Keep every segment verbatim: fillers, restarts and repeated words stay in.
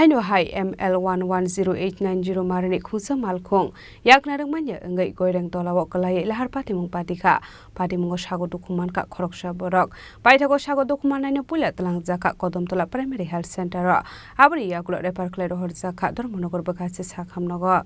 Haino hai M L one one zero eight nine zero marini khungsa malkhung yakna rwngmanya wngwi Goireng tolao kwlaiwi lahar patimung patikha. Patimungo sago dukhu mankha khoroksa borok. Paithago sago dukhu mannaino puila twlangjakha Kodamtola Primary Health Center o. Aboni yagulo refer khlai rohorjakha Dharmanagar bwkhachi sakhamnogo.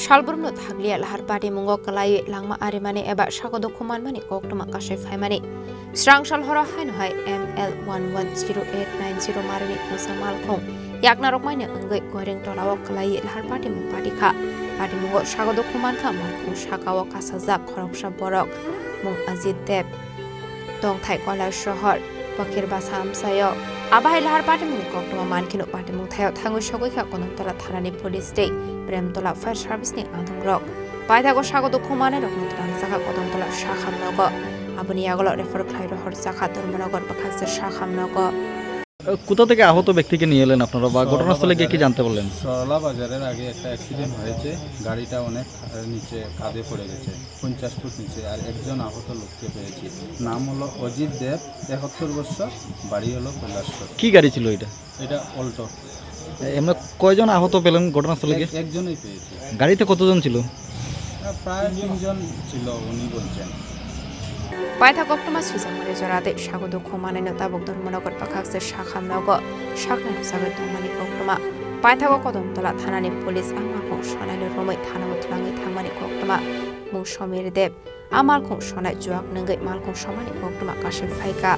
Salbrumno thakliya lahar patimungo kwlaiwi langma arimani eba sago dukhu manmani koktwma kasui phaimani. Srang sal horo haino hai M L one one zero eight nine zero marini khungsa malkhung yakna rokmaino wngwi Goireng tolao kwlaiwi lahar patimung patikha. Patimungo sago dukhu mankha malkhung sakao kasajak khoroksa borok mung Ajit Deb. Tongthai Koilasohor, Pakhir Basa amchaio. Abo hai lahar patimungni koktwma mankheno patimung thaio thangwi sogwi kha Kodamtola thanani police tei Premtola fire service ni adongrok. Paithago sago dukhu mannairokno twlangjakha Kodamtola sakhamnogo. Aboni yagulo refer khlai rohorjakha Dharmanagar bwkhachi sakhamnogo. কোথা থেকে আহত ব্যক্তিকে নিয়ে এলেন আপনারা বা ঘটনাস্থলে গিয়ে কি জানতে পারলেন? সরলা বাজারের আগে একটা অ্যাক্সিডেন্ট হয়েছে, গাড়িটা অনেক, আহ, নিচে কাদে পড়ে গেছে, পঞ্চাশ ফুট নিচে, আর একজন আহত লোককে পেয়েছি। নাম হলো অজিত দেব, একাত্তর বছর, বাড়ি হলো কৈলাসহর। কি গাড়ি ছিল এটা? এটা অল্টো। এমনি কয়জন আহত পেলেন ঘটনাস্থলে গিয়ে? এক-, একজনই পেয়েছি। গাড়িতে কতজন ছিল? আহ, প্রায় তিনজন ছিল, উনি বলছেন। Paitha koktwma swijak mani jora tei sago dukhu manai no tabuk Dharmanagar bwkhak se sakhamnogo saknai rwchagwi tongmani koktwma. Paithago Kodamtola thanani police a malkhung sonai no romwi thanao twlangwi thangmani koktwma. Mung Somir Deb, a malkhung sonai chuak nwngwi malkhung somani koktwma kasui phaikha.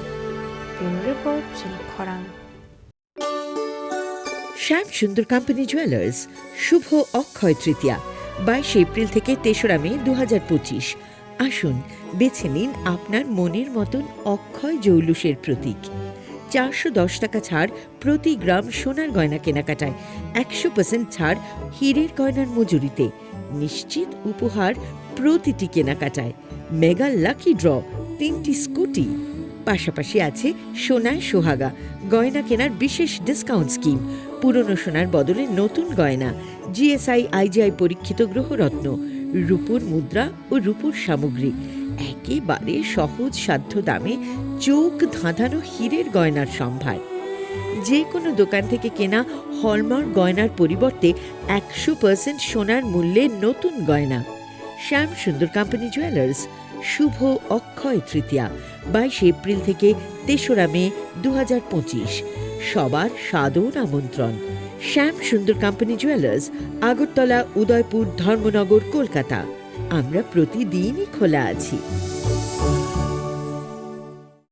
Bureau Report, Chini Khorang. শ্যাম সুন্দর company jewellers, শুভ অক্ষয় তৃতীয়া, বাইশে এপ্রিল থেকে তেসরা মে দু হাজার পঁচিশ। আসুন, বেছে নিন আপনার মনের মতন অক্ষয় জৌলুসের প্রতীক। চারশো দশ টাকা ছাড় প্রতি গ্রাম সোনার গয়না কেনাকাটায়, একশো পার্সেন্ট ছাড় হীরের গয়নার মজুরিতে, নিশ্চিত উপহার প্রতিটি কেনাকাটায়। মেগা লাকি ড্র, তিনটি স্কুটি, পাশাপাশি আছে সোনায় সোহাগা, গয়না কেনার বিশেষ ডিসকাউন্ট স্কিম, পুরনো সোনার বদলে নতুন গয়না, জিএসআই আইজিআই পরীক্ষিত গ্রহরত্ন, রূপোর মুদ্রা ও রূপোর সামগ্রী, একেবারে সহজ সাধ্য দামে চোখ ধাঁধানো হীরের গয়নার সম্ভার। যে কোনো দোকান থেকে কেনা হলমার্ক গয়নার পরিবর্তে একশো পার্সেন্ট সোনার মূল্যে নতুন গয়না। শ্যাম সুন্দর কোম্পানি জুয়েলার্স, শুভ অক্ষয় তৃতীয়া, বাইশে এপ্রিল থেকে তেসরা মে দু হাজার পঁচিশ। সবার সাদর আমন্ত্রণ। শ্যাম সুন্দর কোম্পানি জুয়েলার্স, আগরতলা, উদয়পুর, ধর্মনগর, কলকাতা। আমরা প্রতিদিনই খোলা আছি।